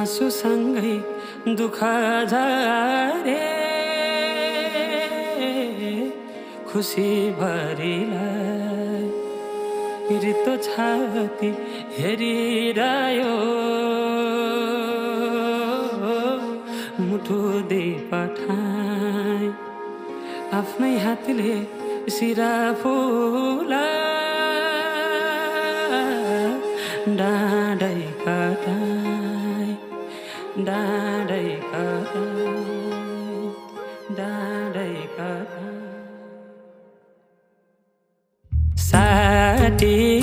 आँसुसँगै दुःख झारे खुसी भरिलाई रित्तो छाती हेरिरह्यो मुटु दे पठाए आफ्नै हातले सिरा फुला डाँडै कटाए डाँडै कटाए डाँडै कटाए साटी